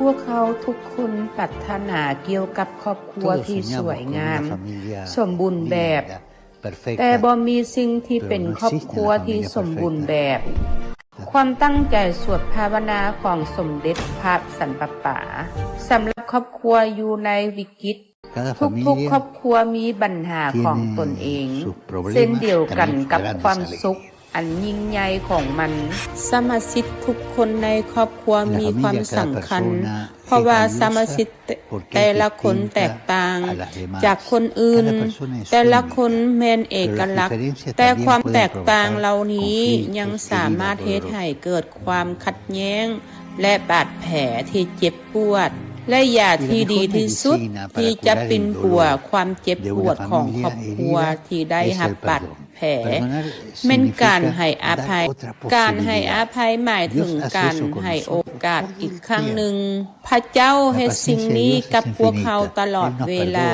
ພວກເຮົາທຸກຄົນປາດຖະໜາກ່ຽວກັບຄອບຄົວທີ່ສວຍງາມ, ສົມບູນແບບ, ແຕ່ບໍ່ມີສິ່ງທີ່ເປັນຄອບຄົວທີ່ສົມບູນແບບ. ຄວາມຕັ້ງໃຈສວດພາວະນາຂອງສົມເດັດພະສັນປະປາ ສຳລັບຄອບຄົວຢູ່ໃນວິກິດ. ທຸກໆຄອບຄົວມີບັນຫາຂອງຕົນເອງ ເຊັ່ນດຽວກັນກັບຄວາມສຸກອັນຍິ່ງໃຫຍ່ຂອງມັນ. ສະມາຊິກທຸກຄົນໃນຄອບຄົວມີຄວາມສຳຄັນ ເພາະວ່າສະມາຊິກແຕ່ລະຄົນແຕກຕ່າງຈາກຄົນອື່ນ. ແຕ່ລະຄົນແມ່ນເອກະລັກ, ແຕ່ຄວາມແຕກຕ່າງເຫຼົ່ານີ້ຍັງສາມາດເຮັດໃຫ້ເກີດຄວາມຂັດແຍ້ງ ແລະ ບາດແຜທີ່ເຈັບປວດ ແລະ ຢາທີ່ດີທີ່ສຸດທີ່ຈະປິ່ນປົວຄວາມເຈັບປວດຂອງຄອບຄົວທີ່ໄດ້ຮັບບາດແຜ ແມ່ນການໃຫ້ອະໄພ. ການໃຫ້ອະໄພໝາຍເຖິງການໃຫ້ໂອກາດອີກຄັ້ງໜຶ່ງ. ພະເຈົ້າເຮັດສິ່ງນີ້ກັບພວກເຮົາຕະຫຼອດເວລາ.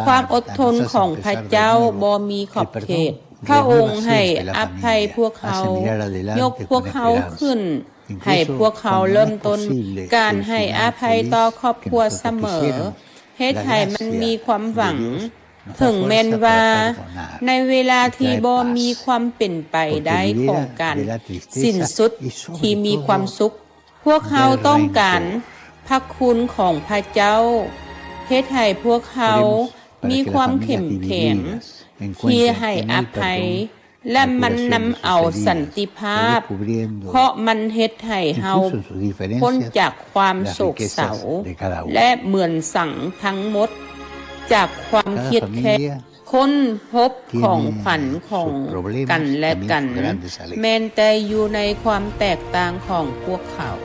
ຄວາມອົດທົນຂອງພະເຈົ້າບໍ່ມີຂອບເຂດ. ພະອົງໃຫ້ອະໄພພວກເຮົາ, ຍົກພວກເຮົາຂຶ້ນ, ໃຫ້ພວກເຮົາເລີ່ມຕົ້ນການໃຫ້ອະໄພຕໍ່ຄອບຄົວສະເໝີ, ເຮັດໃຫ້ມັນມີຄວາມຫວັງ. ເຖິງແມ່ນວ່າໃນເວລາທີ່ບໍ່ມີຄວາມເປັນໄປໄດ້ຂອງການສິ້ນສຸດທີ່ມີຄວາມສຸກ, ພວກເຮົາຕ້ອງການພະຄຸນຂອງພະເຈົ້າ, ເຮັດໃຫ້ພວກເຮົາມີຄວາມເຂັ້ມແຂງທີ່ໃຫ້ອະໄພ ແລະ ມັນນຳເອົາສັນຕິພາບ, ເພາະມັນເຮັດໃຫ້ເຮົາພົ້ນຈາກຄວາມໂສກເສົ້າ ແລະ ເໝືອນສັງທັງໝົດ, ຈາກຄວາມຄຽດແຄ້ນ. ຄົ້ນພົບຂອງຂວັນຂອງກັນແລະກັນ ແມ່ນແຕ່ຢູ່ໃນຄວາມແຕກຕ່າງຂອງພວກເຂົາ.